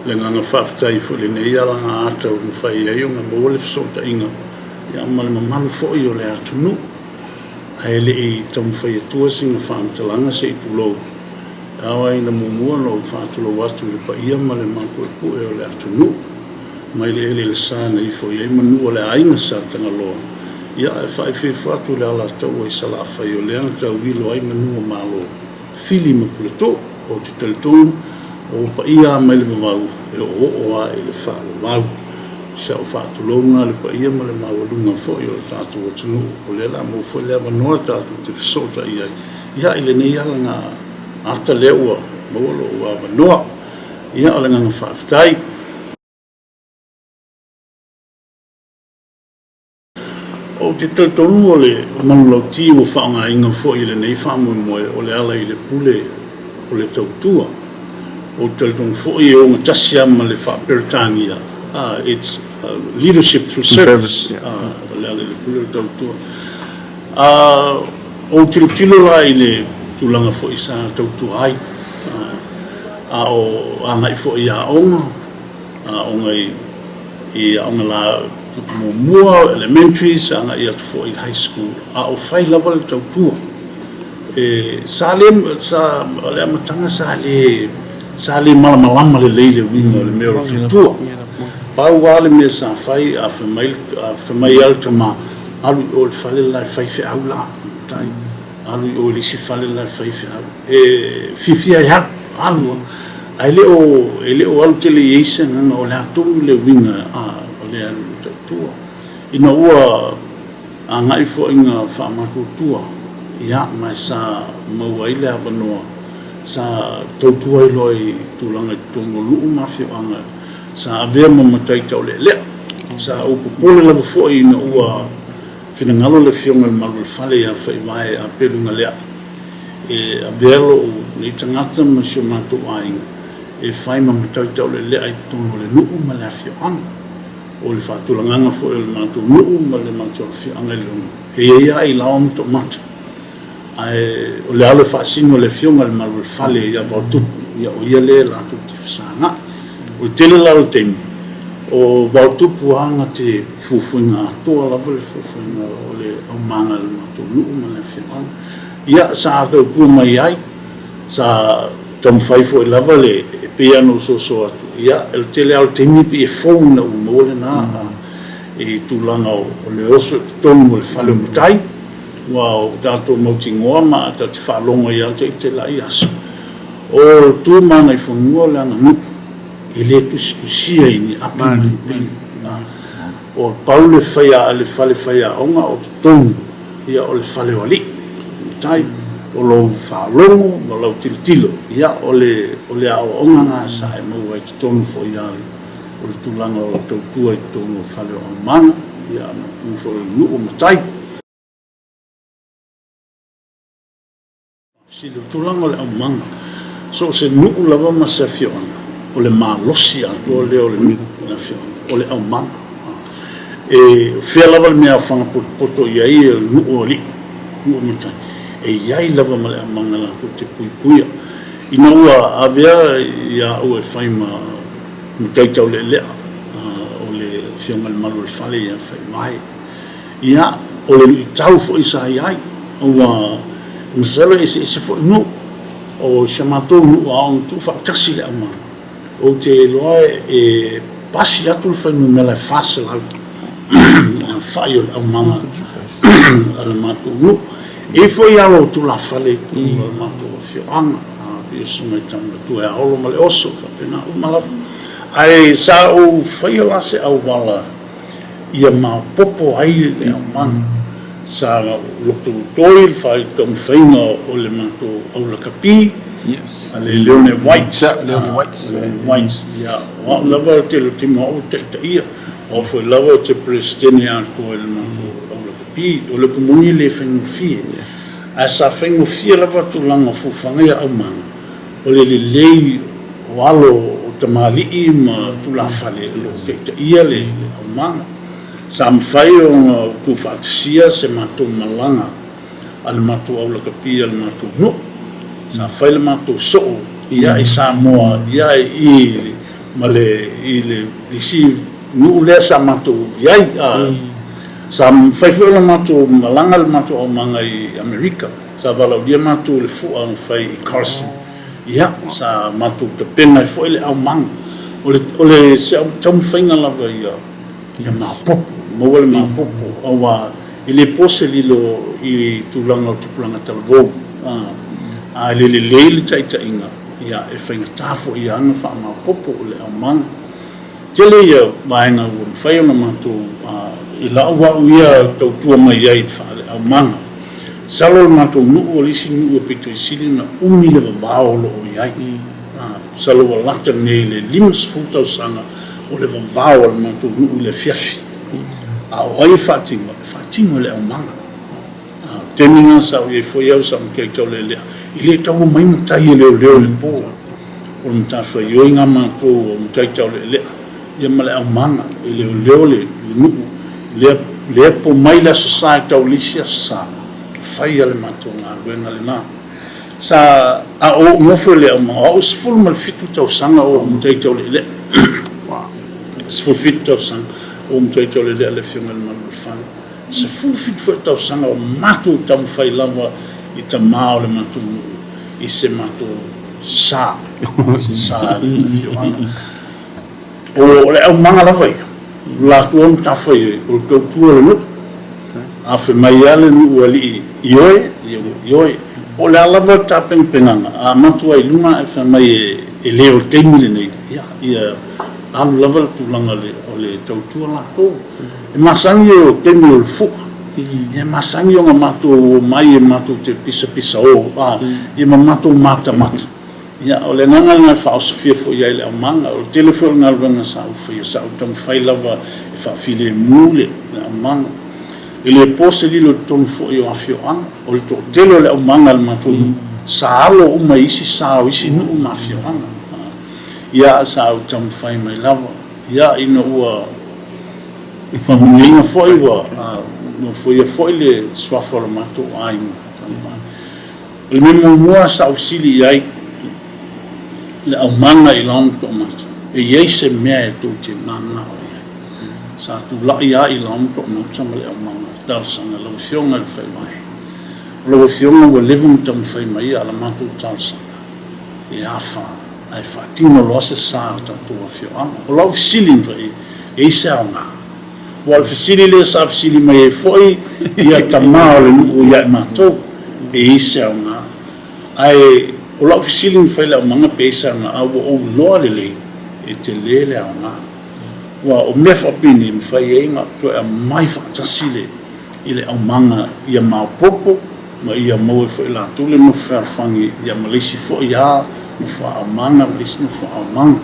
Le agaga faafetai foi i lenei alagaata ua mafai ai ona maua le fesootaiga ma le mamalu foi o le atunuu. Ae le i taumafai atua sina faamatalaga se i tulou, e ao ai ina muamua ona ou faatulou atu i le paia ma le mapuepue o le atunuu, mai le eleele sa na ifo i ai manu o le aiga Sa Tagaloa, ia ae faaifeifo atu i le Alataua i Salafai o lea na tauilo ai manu o Malo. Fili ma Puletuu, ou te talitonu o ou paia lava mai le vavau e oooo lava i le faavavau. O si au faatulou lena i le paia ma le maualuga foi o le tatou atunuu, o lea o le a maua foi le avanoa tatou te fesootai ai ia i lenei alaga ata lea ua maua lou avanoa. Ia o le agaga faafetai. Ou te talitonu o le manulauti ua faaaogaina foi i lenei faamoemoe o le ala i le pule o le tautua. Ou te talitonu foi e ogatasi lava ma le faa-Peretania, it's leadership through service, o le ala i le pule o le tautua. Ou tilotilo la i le tulaga foi sa tautua ai, a o agai foi i aoga, aoga i aoga la muamua, elementary, sa agai atu foi i high school, a o fai lava le tautua. E, sa le, sa, o le amataga sa le, sa le malamalama lelei le uiga o le mea o le tautua. Pau lava le mea sa fai, a fai mai, a fai mai lava le tama, alu i o i le fale la e fai feau la, tai. Alu i o i le isi fale la e fai feau. E fiafia e alu, alu lava. Ae le o, e le o alu tele i ai se agaga o le a tonu le uiga o le alu i le tautua. Ina ua agai foi ina faamatuatua, ia, ma sa maua ai le avanoa, sa tautua ai loa i tulaga i totonu o nuu ma afioaga, sa avea ma matai taulealea. Sa ou popole lava foi ina ua finagalo le Afioga i le Malu o le Fale ia Faivae Apelugalea e avea lou nei tagata ma si o matou aiga e fai ma matai taulealea i totonu o le nuu ma le afioaga. O le faatulagaga foi o le matou nuu ma le matou afioaga i Leone, e i ai lava ailao ma toomata. Ae o le alo e faasino e le Afioga i le Malu o le Fale ia Vaotupu, ia o ia lea latou te fesagai. O le tele la o le taimi, o Vaotupu lava na te fuafuaina atoa lava le fuafuaina o le aumaga i le matou nuu ma le afioaga. Ia, sa tautua mai ai, sa taumafai foi lava le, e pei lava ona ou soso atu, ia, o le tele lava o le taimi pei e fou ina ua maua lena i tulaga o le oso i totonu o le fale o matai. Ua o tatou mautinoa ma ta te faalogo ai lava te la'i aso. O tu ma Gagaifanua o le aganuu e le tusitusia i ni api ma ni peni. O pau le faia le fale faiaoga o totonu ia o le fale o alii. Tai o lou faalogo ma lau tilotilo ia o le o le aoaoga na sa e maua ai totonu foi ia o le tulaga o tautua i totonu o fale o aumaga ia ma totonu foi o nuu ma tai. Fesili, o le tulaga o le aumaga, so o se nuu lava ma se afioaga, o le malosi atoa lea o le nuu ma le afioaga, o le aumaga. E fea lava le mea aofaga potopoto i ai le nuu o alii, nuu o matai, e i ai lava ma le aumaga latou te puipuia. Ina ua avea ia au e fai ma matai taulealea o le Afioga i le Malu o le Fale ia Faivae, Ia, o le luitau foi sa i ai, ua masalo e eseese foi nuu. O si a matou nuu a ona tuufaatasi le aumaga, ou te iloa e pasi atu le fuainumera e 400 le aofai o le aumaga a le matou nuu. E i ai foi alo o tulafale i totonu o le matou afioaga, pei o si maitama matua ia Olo ma le Oso, e faapena uma lava. Ae sa ou faia la se auala ia maopoopo ai le aumaga. Sa lotolotoi le taumafaiga o le matou aulakapi a le Leone White. Leone White. Ia, o au lava ou te timo au e taitaia. O au foi lava ou te Peresetene atoa i le matou aulakapi. O le upu moni e le faigofie. Ae sa faigofie lava tulaga o fuafuaga ia aumaga, o le lelei o alo o tamalii ma tulafale o lo o taitaia le aumaga. Sa mafai ona tuufaatasia se matou malaga a le matou aulakapi a le matou nuu. Sa fai le matou soo ia i Samoa ia i ma le i le isi nuu lea sa matou i ai. Sa mafai foi ona matou malaga le matou aumaga i Amerika. Sa valaaulia matou i le fua na fai i Carson. Ia, sa matou tapena ai foi le aumaga. O le, o le se taumafaiga lava ia, ia maopoopo, maua le maopoopo, aua e le po se lilo i tulaga o tupulaga talavou. A le lelei le taitaiga, ia, e faigata foi lava ona faamaopoopo le aumaga. Tele ia vaega ua mafai ona matou i lau au ia tautua mai ai i le aumaga. Masalo o le matou nuu o le isi nuu e pito i sili ona umi le vavao o lo o i ai. Masalo ua lata nei i le 50 tausaga o le vavao a le matou nuu i le afiafi. A o ai e faatino? E faatino e le aumaga. A o le taimi lena sa ou i ai foi au sa matai taulealea, e le tau omai matai e leoleo i le po. O le matafaioi na matou o matai taulealea ia ma le aumaga e leoleo le nuu lea, lea po mai le Aso Sa e tau i le isi Aso Sa, fai lava le matou galuega lena. Sa a o ou nofo i le aumaga, o au e 17 tausaga o ou matai taulealea. 17 tausaga o ou matai taulealea le Afioga i le Malu o le Fale. 17 foi tausaga o matou taumafai lava i tama o le matou nuu i se matou sa, se sa a le afioaga. O le aumaga lava ia, o latou lava matafaioi, o le tautua o le nuu. A fai mai lava le nuu alii ioe, ia ua ioe. Po o le a lava le tapenapenaga, a matua i luga ae fai mai e le o le taimi lenei, ia, ia alu lava le tulaga o le tautua latou. E masani o taimi o le fua, e masani ona matou omai e matou te pisapisao ia ma matou matamata. Ia, o le agaga lena e faaosofia foi ai le aumaga. O le tele foi o le galuega sa ou faia, sa ou taumafai lava e faafilemu le aumaga. E le po se lilo i totonu foi o afioaga. O le toatele o le aumaga a le matou nuu, sa alo uma i isi sa o isi nuu ma afioaga. Ia, sa ou taumafai mai lava. Ia, ina ua faamanuiaina foi ua nofoia foi le suafa o le matou aiga. O le mea muamua sa ou fesili i ai le aumaga i Laono Toomata, e i ai se mea e tou te mananao i ai? Sa tulai lava i Laono Toomata ma le aumaga talosaga, lau Afioga i le Faivae, o lau Afioga ua leva ona taumafai mai a la matou talosaga e afa ae faatino loa se sa a le tatou afioaga. O lau fesili na fai, e i ai se aoga? Aua o le fesili lea sa fesili mai ai foi ia tama o le nuu ia i matou, pe i ai se aoga? Ae o lau fesili na fai i le aumaga pe i ai se aoga, a ua ou iloa lelei e tele le aoga. Aua o mea faapenei e mafai ai ona toe aumai faatasi le i le aumaga ia maopoopo ma ia maua ai foi e latou le nofo fealofani ia ma le isi foi a nofo aumaga ma le isi nofo aumaga.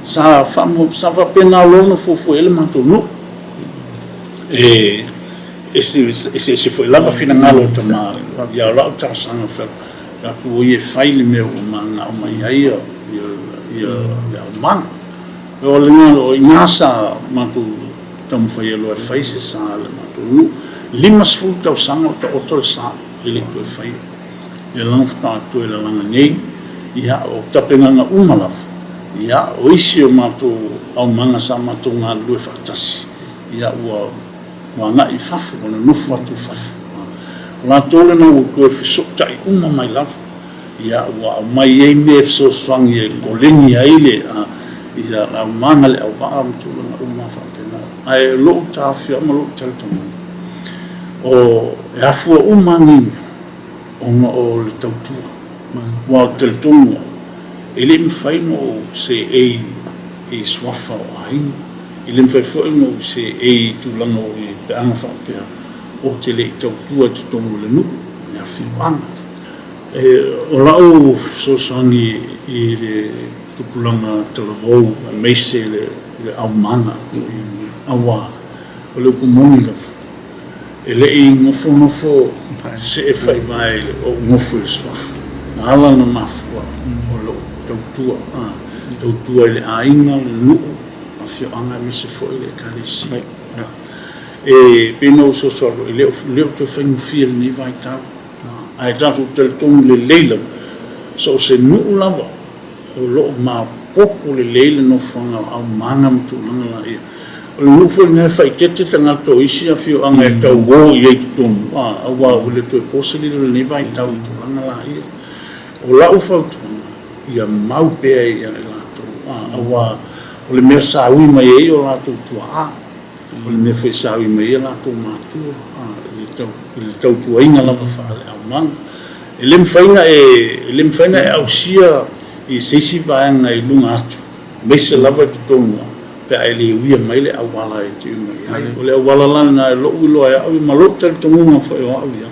Sa sa faapena loa ona fuafua i ai le matou nuu. E eseese foi lava finagalo o tama ia o lau talosaga fai atu o ia e fai le mea ua mananao mai ai ia le aumaga. O le o i ina sa matou taumafai ai loa e fai se sa a le matou nuu. 50 tausaga o taoto le sa e le i toe faia. Ia lana faatoa toe lalaga nei, ia o tapenaga uma lava, ia o isi o matou aumaga sa matou galulue faatasi, ia ua agai i fafo, ua nonofo atu i fafo. O latou lena ua toe fesootai uma mai lava. Ia, ua aumai ai mea e fesoasoani e koleni ai le ia aumaga le auvaa ma tulaga uma faapena. Ae o lou taofi lava ma lou talitonuga, o e afua uma lava nei mea ona o le tautua. Aua ou te talitonu au, e le mafai ona ou seei i suafa o aiga, e le mafai foi ona ou seei i tulaga o i ai pe ana faapea ou te le i tautua i totonu o le nuu, le afioaga. O lau fesoasoani i le tupulaga talavou aemaise le aumaga, aua o le upu moni lava, e le i nofonofo see faivae i ou nofo i le suafa. Na ala ona mafua o lou tautua, tautua i le aiga, le nuu, afioaga aemaise foi le Ekalesia. E pei ona ou soso atu, e le o toe faigofie i lenei vaitau. Ae tatou talitonu lelei lava, so o se nuu lava o lo o faaopoopo lelei le nofoaga o aumaga ma tulaga laia. O le nuu foi lena e faaeteete tagata o isi afioaga e tau o i ai i totonu, aua ua le toe po se lilo i lenei vaitau i tulaga laia. O lau fautuaga, ia mau pea ia i latou, aua o le mea sa ui mai ai o latou tuaa, o le mea foi sa ui mai ai o latou matua i le tautuaina lava faale-aumaga. E le mafai ona e, e le mafai ona e ausia i se isi vaega i luga atu, aemaise lava i totonu pe a e le uia mai le auala e te ui mai ai. O le auala la lena i lou iloa e au ia ma lou talitonuga foi o au ia,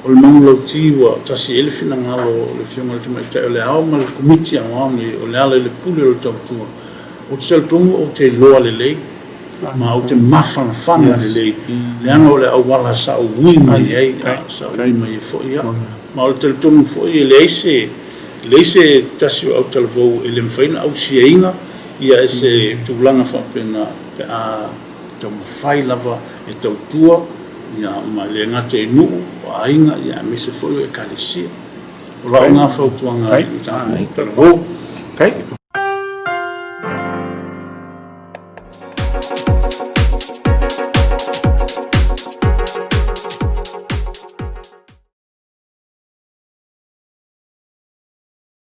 o le manulauti ua tasi i ai le finagalo o le Afioga i le Tamaitai o le Ao ma le Komiti Aoao nei o Lealailepule o le Tautua, ou te talitonu ou te iloa lelei ma ou te mafanafana lelei leaga o le auala sa ou ui mai ai, sa ou ui mai ai foi au. Ma o le talitonu foi e leai se leai se tasi o autalavou e le mafai ona ausiaina ia se tulaga faapena pe a taumafai lava e tautua ia ma e le gata i nuu, o aiga ia aemaise foi o Ekalesia. O lau lena fautuaga i le tatou autalavou. Okay.